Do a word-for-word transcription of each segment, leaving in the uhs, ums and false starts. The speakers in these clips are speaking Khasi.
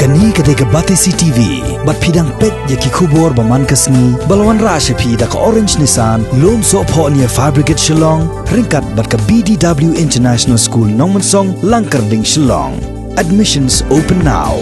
Kane ka dei ka Batesi T V, bad phi dang peit ïa ki khubor ba man ka sngi, ba la wanrah sha phi da ka Orange Nissan, Lum Sohphoh near Fire Brigade Shillong, ryngkat bad ka B D W International School Nongmensong, Langkyrding, Shillong. Admissions open now.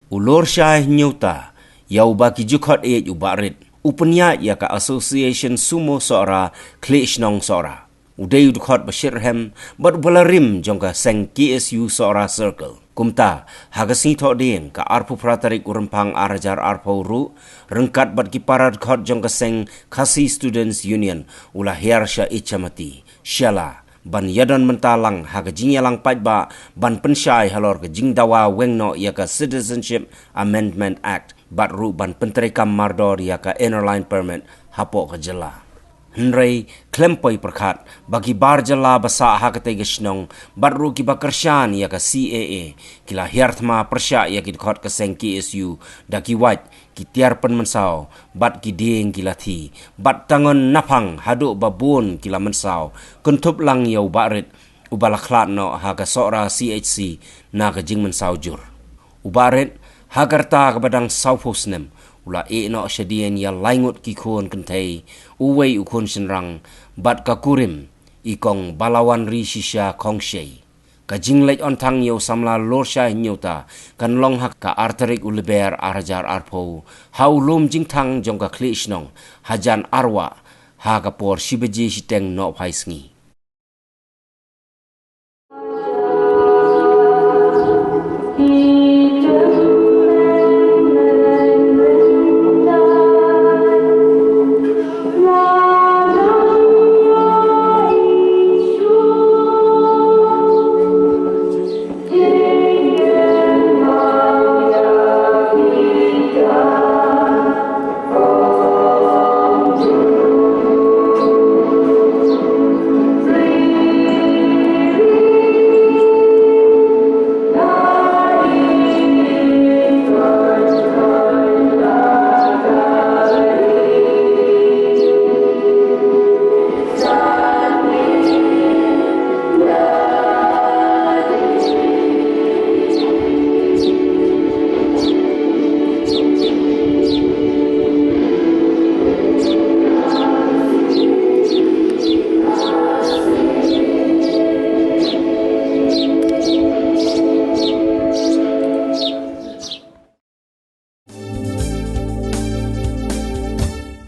U Lorshai Hynñiewta, ïa uba ki ju khot ïeit u Bah Rit, u pynïaid ïa ka Association Sumo Sohra, Khlieh Shnong Sohra. U dei u dkhot ba shitrhem bad uba la rim jong ka seng K S U Sohra Circle. Kumta, ha ka sngi Thohdieng, ka arphew phra tarik u Rymphang ar hajar arphew ruh, ryngkat bad ki para dkhot jong ka seng Khasi Students Union, u la hiar sha Ichamati, Shella, ban ïadon bynta lang ha ka jingïalang paidbah ban pynshai halor ka jingdawa weng noh ïa ka Citizenship Amendment Act, bad ruh ban pyntreikam mardor ïa ka Inner Line Permit hapoh ka jylla. Hynrei khlem poi pyrkhat ba ki bar jylla ba sah ha katei ka shnong, bad ruh kiba kyrshan ïa ka C A A, ki la hiar thma pyrshah ïa ki dkhot ka seng K S U, da ki wait, ki tiar pynmynsaw, bad ki dieng ki lathi, bad tang naphang haduh ba bun ki la mynsaw, kynthup lang ïa u Bah Rit, uba la khlad noh ha ka Sohra C H C na ka jingmynsaw jur. U Bah Rit, ha ka rta kaba dang sawphew snem, u la ïeh noh shadien ïa laingut ki khun kynthei, uwei u khun shynrang, bad ka kurim, i Kong Balawanri Shisha Khongshei. Ka jingleit on thang ïa u samla Lorshai Hynñiewta kan long ha ka ar tarik u Lber ar hajar arphew, ha u lum jingthang jong ka Khlieh Shnong, hajan arwah, ha ka por shi baje shiteng nohphai sngi.